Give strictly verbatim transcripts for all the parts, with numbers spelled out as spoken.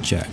Check.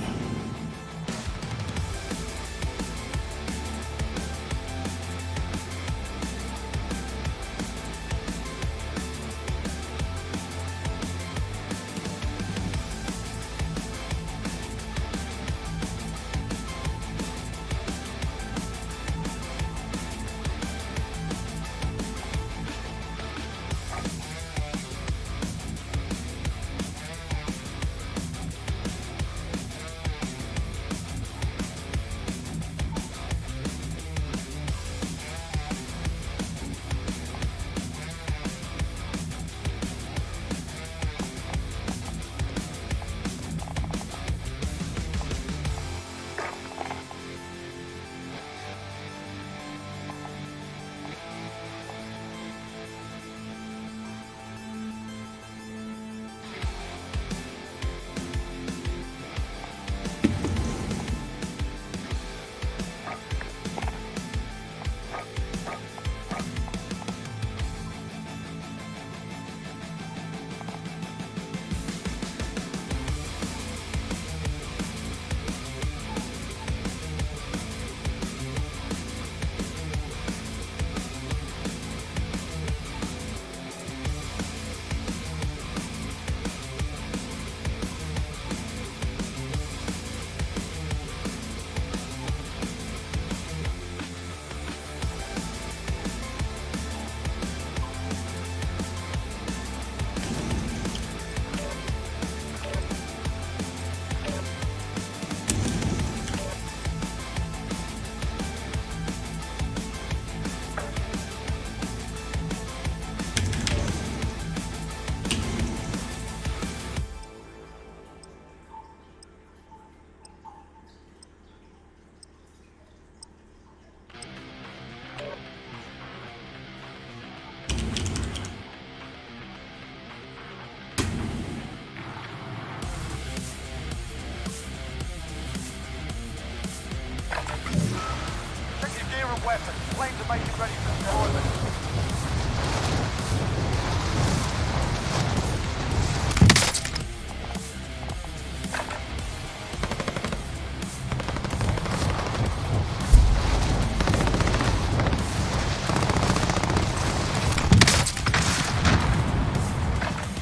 Check your gear and weapons. Planes are making ready for deployment.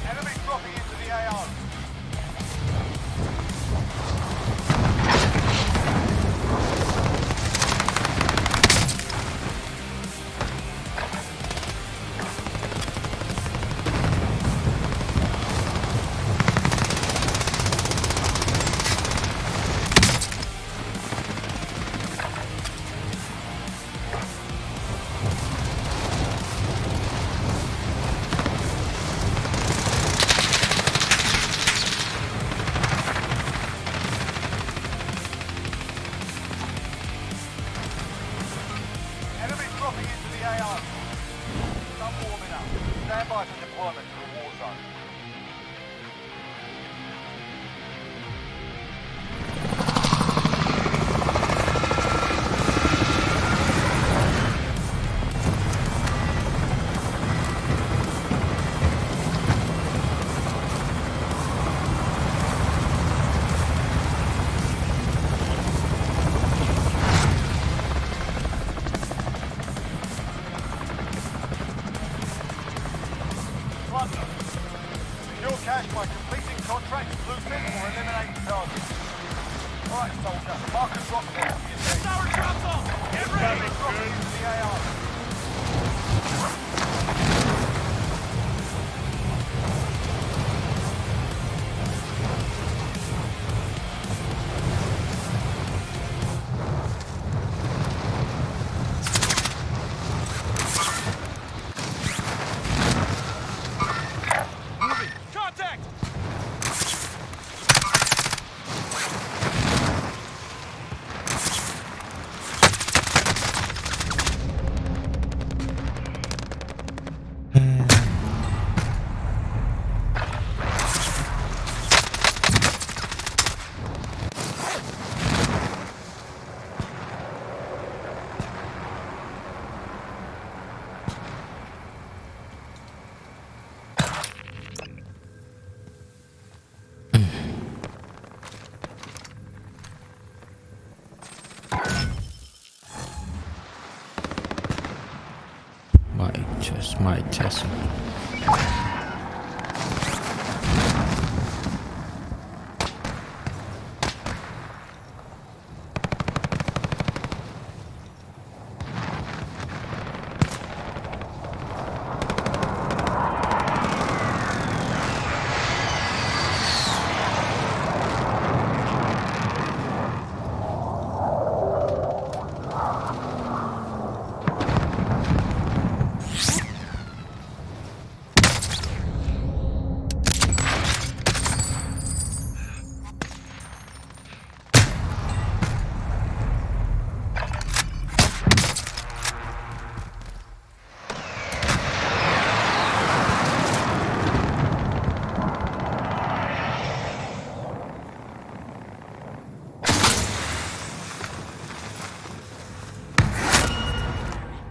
Enemy dropping into the A O. Enemy dropping into the A O. Done warming up. Stand by for deployment to the war zone. Plunder. Secure cash by completing contracts, loot them, or eliminate the target. All right, soldier. Mark and drop point for your team. Sour drops off! Get ready! Drop into the A O. Contact! My chest, my chest.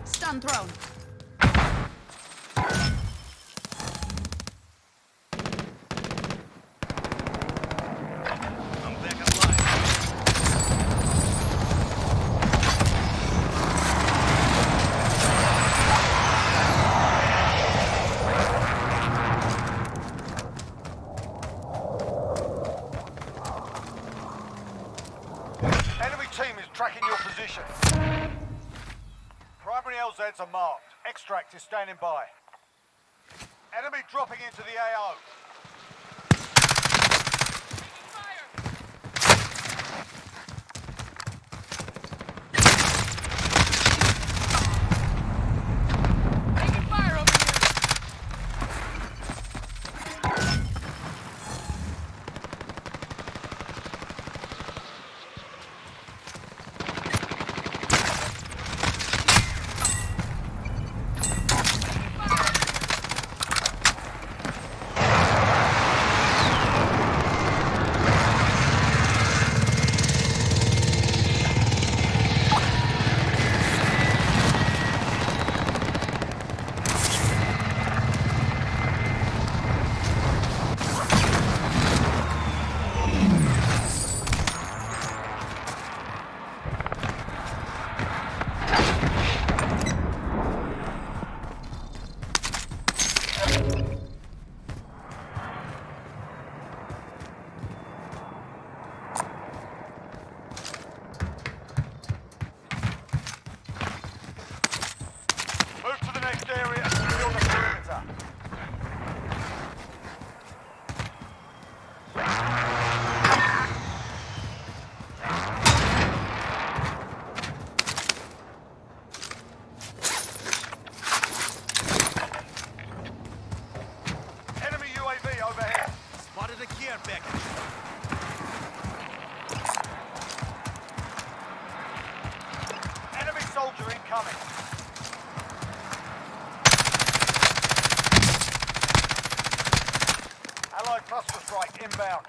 Stun thrown. I'm back online. Enemy team is tracking your position. Primary L Zs are marked. Extract is standing by. Enemy dropping into the A O. Taking fire over here. Move to the next area and secure the perimeter. Enemy U A V overhead. Spotted a care package. Enemy soldier incoming. Allied cluster strike inbound.